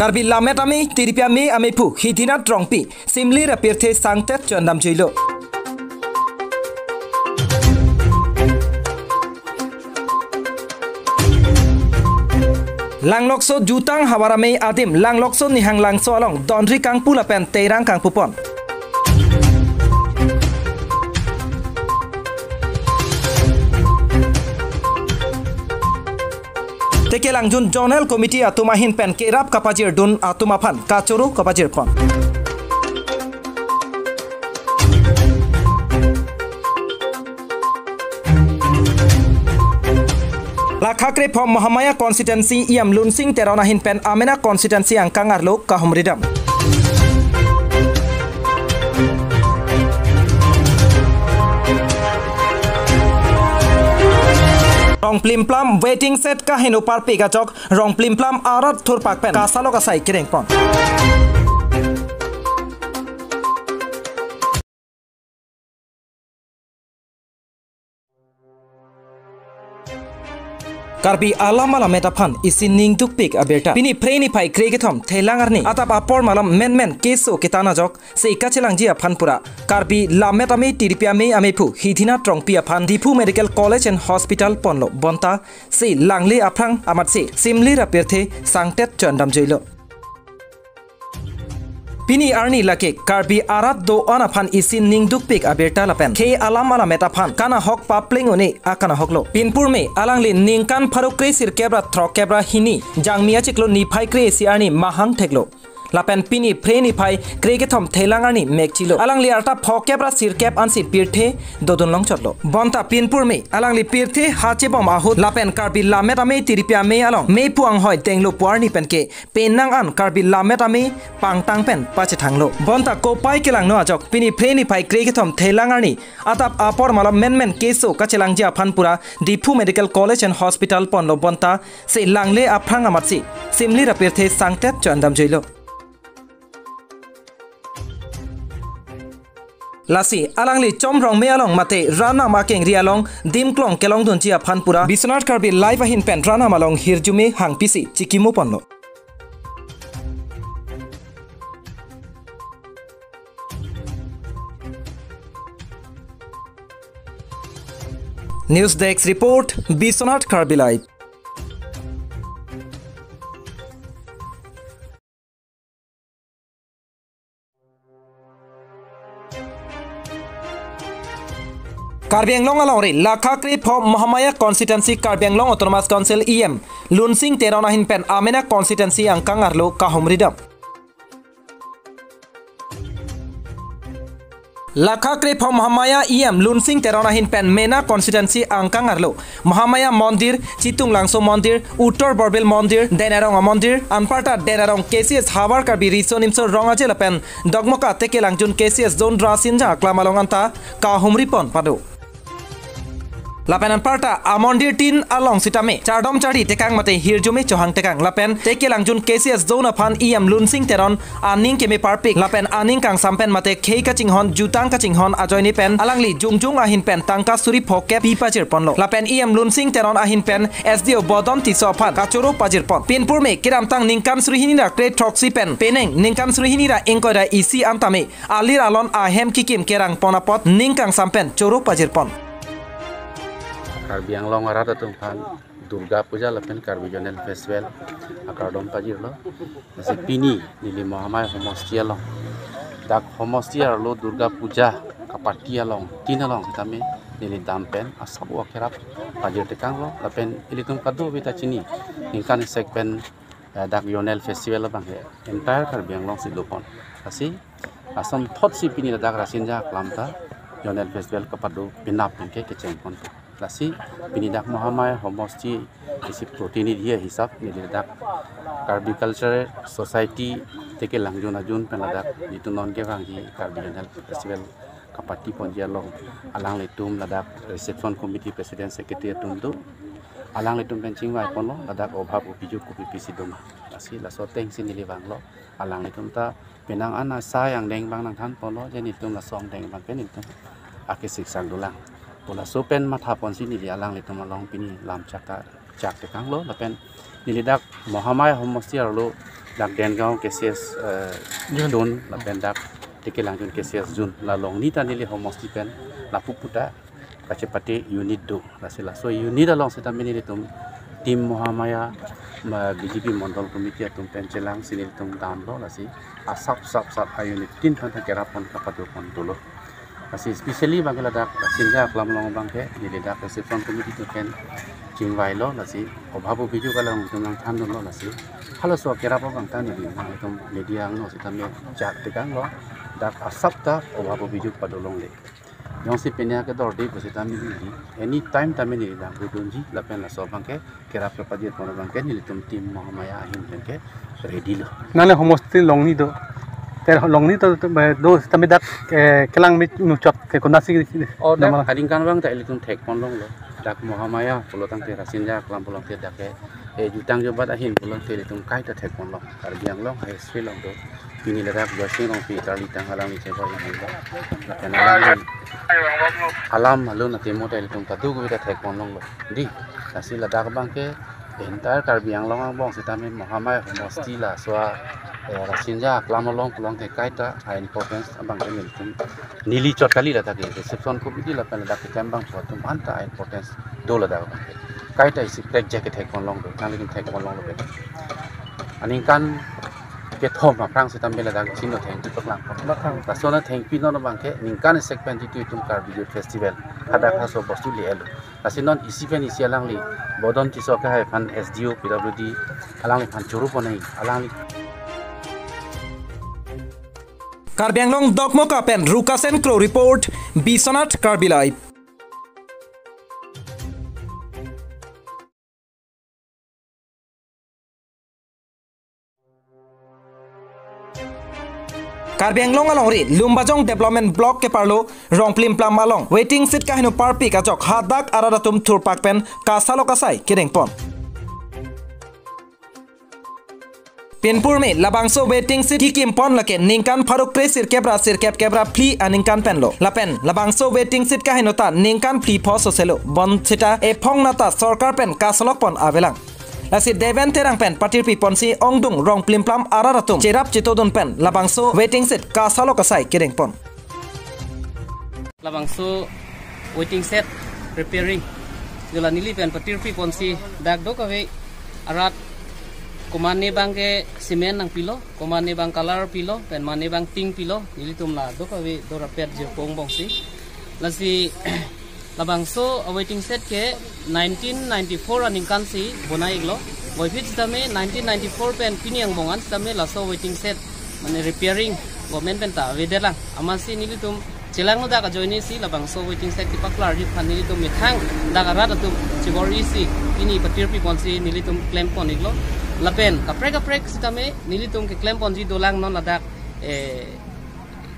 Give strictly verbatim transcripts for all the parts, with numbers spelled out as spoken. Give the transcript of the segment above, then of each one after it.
Karbi Lammet Amei Tiripi Amei amephu Hidinath Rongpi, Simlir apirthe sangtet chondam juilo. Langlokso jutang havar amei adim Langlokso Nihanglangso along donri kangpu lapen teirang kangpupon. Tekelangjun Zonal Committee atum ahin pen kerap kapajirdun atum aphan kachoro kapajirpon. Lakha krephom Mahamaya constituency E M Lunsing Teron ahin pen amena constituency angkang arlo kahumridam. Rongplimplam waiting shed kaheno parpik ajok Rongplimplam arat thurpak pen kasalok asai kerengpon. Karbi alam alamet aphan isi ning dukpik abirta. Pini Phre niphai kre kethom Thelang arni adap apor malom menmen keso ketan ajok se kachelangji aphan pura Karbi Lammet Amei Tiripi Amei amephu Hidinath Rongpi aphan Diphu Medical College and Hospital ponlo bonta se langle aphrang amatsi Simlir apirthe sangtet chondam juilo. Pini arni lake Karbi arat do-an aphan isi ning dukpik abirta lapen khei alam alamet aphan kanahok papling une akanahoklo. Pinpur me alangli ningkan pharo kre sirkep ra throkkep ra hini Jangmi achiklo niphai kre isi arni mahang theklo. Lapen pini Phre niphai kre kethom Thelang arni mekchilo. Alangli arta phokep ra sirkep ansi pirthe dodun longchotlo. Bonta pinpur me alangli pirthe hachebom ahut lapen Karbi Lammet Amei Tiripi Amei along mephu anghoi denglo pu arni penke penang an Karbi Lammet Amei pangtang pen pachethanglo. Bonta kopai kelangno ajok pini Phre niphai kre kethom Thelang arni adap apor malom menmen keso kachelangji aphan pura Diphu Medical College and Hospital ponlo bonta se langle aphrang amatsi Simlir apirthe sangtet chondam juilo. Lasi alangli Chomrong me along mate Ranam akengri along dimklong kelongdunji aphan pura Biswanath Karbi Live ahin pen Ranam along hirjume hangpisi chikimo ponlo. News Desk Report, Biswanath Karbi Live. Karbi Anglong alongri lakha krephom Mahamaya constituency Karbi Anglong Autonomous Council E M Lunsing Teron ahin pen amena constituency angkang arlo kahumridam. Lakha krephom Mahamaya E M Lunsing Teron ahin pen mena constituency angkang arlo Mahamaya Mondir, Chitunglangso Mondir, Uttor Borbil Mondir, Denarong Mondir, anparta Denarong K C S Havar Karbi Riso Nimso Rong Aje lapen Dokmoka Tekelangjun K C S Zone Rasinja aklam along anta kahumripon pado. Lapen anparta amondir tin along sitame chardom chardi tekang mate hirjume chohang tekang lapen Tekelangjun K C S Zone aphan E M Lunsing Teron aning keme parpik lapen aning kangsam pen mate khei kachinghon jutang kachinghon ajoine pen alangli jongjong ahin pen tangka suri phokep pi pajirponlo. Lapen E M Lunsing Teron ahin pen S D O Bodon Tisso aphan kachoro pajirpon. Pinpur me kedamtang ningkan suri hini ra kre throksi pen penang ningkan suri hini ra ingkoi ra isi antame alir alon ahem kikim kerangpon apot ning kangsam pen choro pajirpon. Karbi Anglong arat atum aphan Durga Puja lapen Karbi Zonal Festival akardom pajirlo. Lasi pini neli Mahamaya homosti along, dak homosti arlo Durga Puja kapati along, tin along sitame neli dam pen asap akerap pajir tekanglo lapen ilitum kadokave ta chini ningkan isi pen eh, dak Zonal Festival abang he entire Karbi Anglong si dopon. Lasi asonthotsi pini ladak Rasinja aklam ta Zonal Festival kapado penap penke kechengpon. Lasi pini dak Mahamaya homosti isi protinidhi hisap neli dak Karbi Cultural Society Tekelangjun ajun pen ladak jitu non kevangji Karbi Zonal Festival kapatiponji along alanglitum ladak reception committee president secretary atum do. Alanglitum pen chingvaiponlo ladak obhab obhijog kopi pisi doma. Lasi laso atengsi neli vanglo. Alanglitum ta penang an asai angdeng abang nangthanponlo, je nelitum laso angdeng abang pen nelitum akesik sang dolang. Pu laso pen mathaponsi neli alanglitum along pini lamchak ta chak tekanglo lapen neli dak Mahamaya homosti arlo Dak Dengaon K C S, eh, Zone. Zone, lapen dak Tekelangjun K C S Zone. La longni ta neli homosti pen lapu puta kachepate unit do. Lasi laso unit along sitame nelitum Team Mahamaya, ma, B J P Mondol Committee atum pen chelangsi nelitum damlo, lasi asap sap sap a-unit tin thantha kerap pon kapado pon dolo. Lasi specially abangke ladak Sinja Aklam along abangke neli dak reception committee atum pen chingvailo, lasi obhab obhijok alangtum nangthandunlo, lasi halaso akerap abang ta neli nangtum media angno sitame chak tekanglo, dak asap ta obhab obhijok padolongle. Jongsi pine akedorde pusitame neli anytime tame neli dak dodunji, lapen laso abangke kerap kepadir pon abangke nelitum Team Mahamaya ahin penke ready lo. Nale homosti longni do. Te longni to, to, eh, do sitame dak, eh, kelang mi muchot ke konatsi. O, dak nama aningkan abang ta ilitum thek pon longlo. Dak Mahamaya pulo tangte, Rasinja Aklam pulo tangte, dak ke, eh, jutang jubat ahin pulo tangte ilitum kaita thek pon long. Karbi Anglong history along do. Pini ladak Joysing Rongpi tarlitang alangli chebor-i lo. Lapen alangli alam alun atimo ta ilitum kadokave ta thek pon longlo. Di, lasi ladak abangke entire Karbi Anglong angbong sitame Mahamaya homosti laso a, eh, Rasinja Aklam along pulo tangte kaita a-importance abangke nelitum neli chot kali, ladak ke reception committee lapen ladak keklembangpo atum anta a-importance do ladak abangke. Kaita isi prek jek kethek pon long do, nanglitum thek pon longlo ke. Aningkan kethom aphrang sitame ladak chino thengpi paklang. Lason thengpi non abangke ningkan isi pen jitu itum Karbi Youth Festival hadak haso bostu le-etlo. Lasi non isi pen isi alangli Bodon Tisso ke hai aphan S D O P W D alangliphan churu ponai, alangli. Karbi Anglong Dokmoka pen Rukasen Kro report, Biswanath Karbi Live. Karbi Anglong alongri Lumbajong Development Block keparlo Rongplimplam along waiting shed kaheno parpik ajok hadak arat atum thurpak pen kasalok asai kedengpon. Pinpurme labangso waiting shed kikim pon lake ningkan pharo kre sirkep ra sirkep kep ra phli aningkan penlo. Lapen labangso waiting shed kaheno ta ningkan phli pho soselo. Bonsita ephong nata sorkar pen kasalok pon avelang. Lasi Deven Terang pen patirpi ponsi ongdung Rongplimplam arat atum cherap chetodun pen labangso waiting shed kasalok asai kedengpon. Labangso waiting shed repairing dola neli pen patirpi ponsi dak dokave arat komatne abangke cement nangpilo, komatne abang color pilo, pen mane abang tin pilo, nelitum la dokave dorapet jirpo angbongsi. Lasi labangso a-waiting shed ke nineteen ninety-four aningkan si bonai-iklo. Puvoiphit sitame nineteen ninety-four pen pini angbong an sitame laso waiting shed mane repairing government pen ta avedet lang. Amatsi nelitum chelangno dak ajoine si labangso waiting shed kepaklarji aphan nelitum methang dak arat atum chebor-i si pini patirpi ponsi nelitum klem pon-iklo. Lapen kaprek kaprek sitame nelitum keklem ponji dolang non ladak, eh,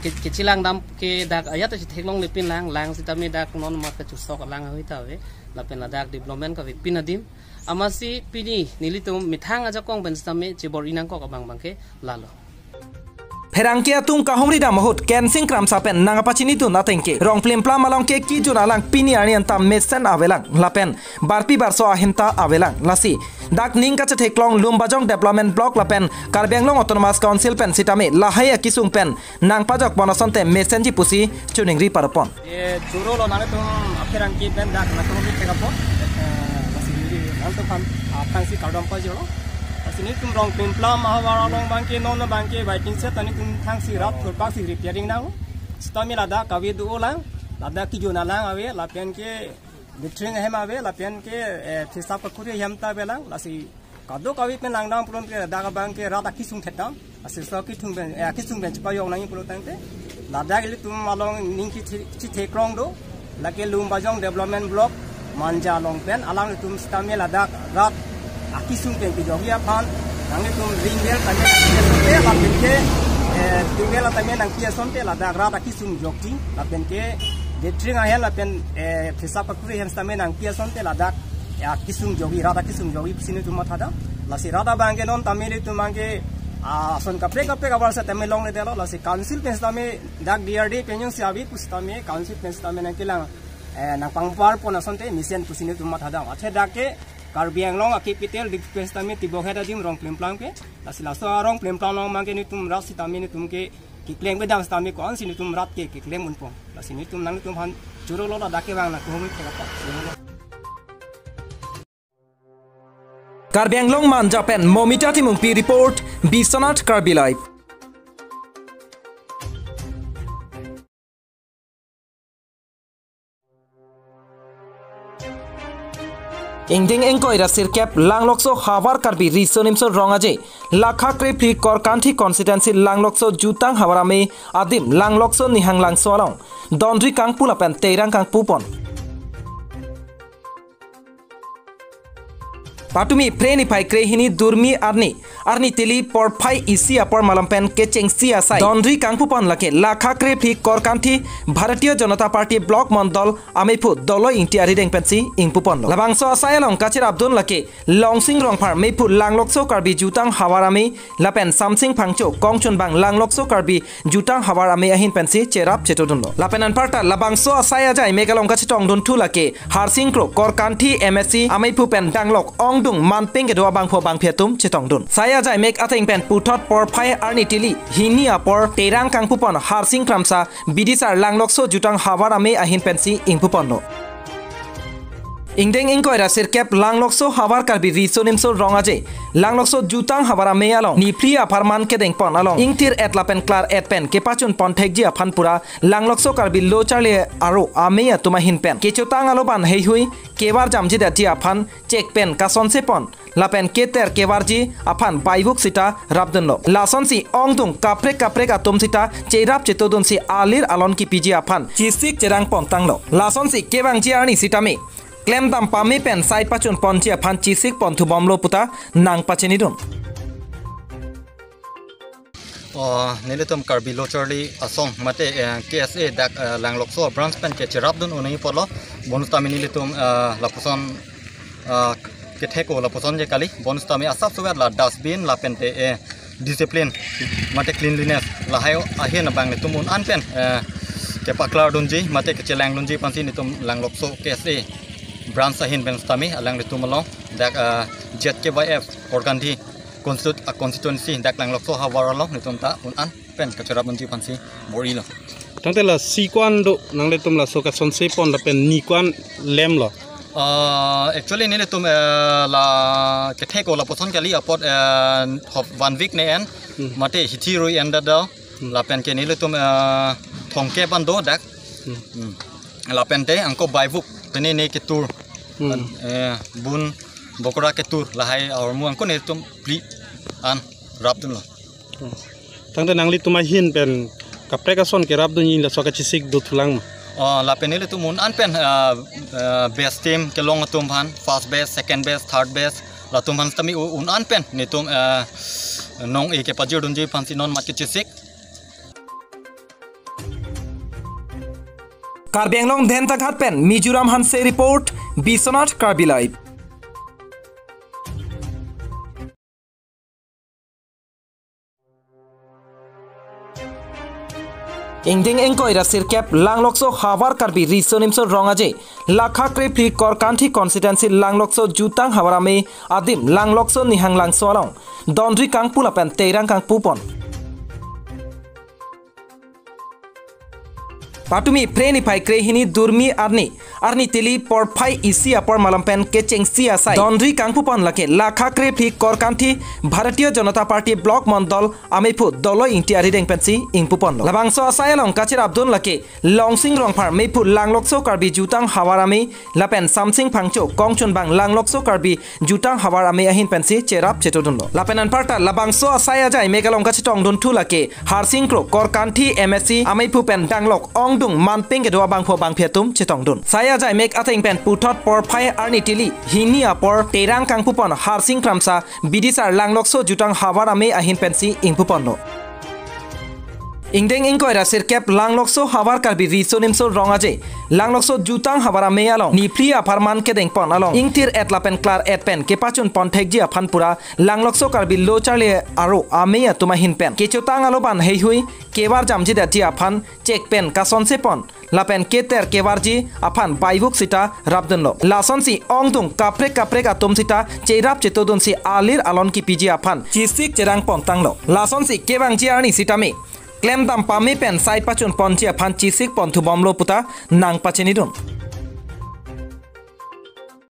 ke, kechelang dam ke dak ajat ta chetheklongle pin lang, lang sitame dak non mat kachusok alang ahui ta ave, lapen ladak development kavepin adim. Amatsi pini nelitum methang ajakong pen sitame chebor-i nangkok abang abangke lalo. Pherangke atum kahumri dam ahut Kensing Kramsa pen nangpachinidun atengke Rongplimplam along ke kejun alang pini arni anta mesen avelang, lapen barpi barso ahin ta avelang. Lasi dak ning kachetheklong Lumbajong Development Block lapen Karbi Anglong Autonomous Council pen sitame lahai akesung pen nangpajok pon asonte mesenji pusi choningri paropon. Ye churolo, nanglitum apherangke pen dak nangtum thek apot, eh, lasi neli nangtum aphan aphrangsi kardom pajirlo. Lasi nelitum Rongplimplam ahavar along abangke non abangke waiting shed ta nelitum thangsi rat thurpaksi repairing nang. Sitame ladak kave do-olang, ladak kejun alang ave, lapen ke latrine ahem ave, lapen ke, eh, phisap kakuri ahem ta avelang, lasi kadokave pen langdam pulote ladak abangke rat akesung thekdam, lasi laso akesung pen, eh, akesung pen chepajok nangji pulo tangte, ladak ilitum along ning keche, chetheklong do, lake Lumbajong Development Block, Manja along pen, alanglitum sitame ladak rat akesung pen kejokji aphan, nanglitum ring bell tame nangpi asonte, lapen ke, eh, ring bell tame nangpi asonte, ladak rat akesung jokji, lapen ke latrine ahem lapen, eh, phisap kakuri ahem sitame nangpi asonte ladak, eh, akesung jokji, rat akesung jokji pusi nelitum mathadam. Lasi rat abangke non tame nelitum abangke, ah, ason kaprek kaprek abar sitame longledetlo, lasi council pen sitame dak D R D pen jongsi ave pusitame council pen sitame nangkelang, eh, nangpangpar pon asonte mesen pusi nelitum mathadam. Athe dak ke Karbi Anglong a-capital Diphu pen sitame tibok het adim rong plemplang ke. Lasi laso arong plemplang along abang ke netum rat sitame netum ke keklem bedam sitame ko-ansi netum rat ke keklem unpo. Lasi netum nangtum aphan choro lo ladak ke bang na kohom ke apa. Karbi Anglong Manja pen Momita Timungpi report, Biswanath Karbi Live. Ingdeng ingkoi ra sirkep Langlokso havar Karbi Riso Nimso Rong Aje, lakha krephli Korkanthi constituency Langlokso Jutang Havar Amei adim Langlokso Nihanglangso along dondri kangpu lapen terang kangpupon. Patumi Phre niphai krehini durmi arni, arni tili porphai isi apor malom pen kechengsi asai dondri kangpupon lake lakha krephli Korkanthi Bharatiya Janata Party Block Mondol ameiphu Doloi Ingti arideng pensi ingpuponlo. Labangso asai along kachirapdun lake Longsing Rongphar meiphu Langlokso Karbi Jutang Havar Amei lapen Samsing Phangcho kongchunbang Langlokso Karbi Jutang Havar Amei ahin pensi cherap chetodunlo. Lapen anparta labangso asai ajai mek along kachetongdun thu lake Harsing Kro Korkanthi M A C ameiphu pen danglok ongdung manpeng kedo abangphu abangphi atum chetongdun. Sai ajai mek ateng pen puthot porphai arni tili hini apor terang kangpupon Harsing Kramsa bidisar Langlokso Jutang Havar Amei ahin pensi ingpuponlo. Ingdeng ingkoi ra sirkep Langlokso havar Karbi Riso Nimso Rong Aje, Langlokso Jutang Havar Amei along niphli apharman kedengpon along ingthir et lapen klar et pen kepachunpon thekji aphan pura Langlokso Karbi Lo Charli Aro Amei atum ahin pen kechotang aloban heihui kevar jamji detji aphan chek pen kasonsepon lapen keter kevarji aphan baivuk sita rapdunlo. Lasonsi ongdung kaprek kaprek atum sita cherap chetodunsi alir alon kipiji aphan chisik cherangpon tanglo. Lasonsi kevangji arni sitame klemdam pame pen sai pachunponji aphan chisikpon thubomlo puta nangpachinidun. Oh, nelitum Karbi Lo Charli Asong mate, eh, K S A dak, eh, Langlokso branch pen kechirapdun un-e apotlo. Bonus tame nelitum, eh, lapuson, eh, ketheko lapuson je kali. Bonus tame asap suwet la dustbin lapente, eh, discipline mate cleanliness lahai ahin abang netum un-an pen, eh, kepaklardunji mate kechelangdunji aphansi netum Langlokso K S A branch ahin pen sitame alangtum along dak, eh, Z K Y F Korkanthi constitu-, a constituency dak Langlokso havar along netum ta un-an pen kachirapdunji aphansi bor-ilo. Tangte la si ko-an do nanglitum laso kasonsepon lapen ni ko-an lemlo? Ah, actually nelitum, eh, la ketheko lapuson kali apot, eh, hop one week ne en. Hmm. Mate hithi rui en da do. Hmm. Lapen ke nelitum, eh, thongkep an do dak. Hmm. Hmm. Lapente angko baivuk pene ne ketur. Hmm. Eh, bun bokora ketur lahai ahormu angko nelitum phli an rapdunlo. Hmm. Tangte nanglitum ahin pen kaprek ason kerapdunji laso kachisik do thulang ma? Oh, lapen nelitum un-an pen, ah, ah, batch team kelong atum aphan, first batch, second batch, third batch, latum aphan sitame u-, un-an pen netum, ah, nong-e kepajirdunji aphansi non mat kechisik. Karbi Anglong Dentaghat pen Mizoram Hanse report, Biswanath Karbi Live. Ingdeng ingkoi ra sirkep Langlokso havar Karbi Riso Nimso Rong Aje, lakha krephli Korkanthi constituency Langlokso Jutang Havar Amei adim Langlokso Nihanglangso along dondri kangpu lapen terang kangpupon. Patumi Phre niphai krehini durmi arni, arni tili porphai isi apor malom pen kechengsi asai dondri kangpupon lake lakha krephli Korkanthi Bharatiya Janata Party Block Mondol ameiphu Doloi Ingti arideng pensi ingpuponlo. Labangso asai along kachirapdun lake Longsing Rongphar meiphu Langlokso Karbi Jutang Havar Amei lapen Samsing Phangcho kongchunbang Langlokso Karbi Jutang Havar Amei ahin pensi cherap chetodunlo. Lapen anparta labangso asai ajai mek along kachetongdun thu lake Harsing Kro Korkanthi M A C ameiphu pen danglok ongdung manpeng kedo abangphu abangphi atum chetongdun. Sai ajai mek ateng pen puthot porphai arni tili hini apor terang kangpupon Harsing Kramsa bidisar Langlokso Jutang Havar Amei ahin pensi ingpuponlo. Ingdeng ingkoi ra sirkep Langlokso havar Karbi Riso Nimso Rong Aje, Langlokso Jutang havar amei along niphli apharman kedeng pon along ingthir et lapen klar et pen kepachun pon thekji aphan pura Langlokso Karbi Lo Charli Aro amei atum ahin pen kechotang aloban heihui kevar jamji detji aphan chek pen kasonse pon lapen keter kevarji aphan baivuk sita rapdunlo. Lasonsi ongdung kaprek kaprek atum sita cherap chetodunsi alir alon kipiji aphan chisik cherang pon tanglo. Lasonsi kevangji arni sitame klemdam pame pen sai pachun ponji aphan chisik pon thubomlo puta nangpachinidun.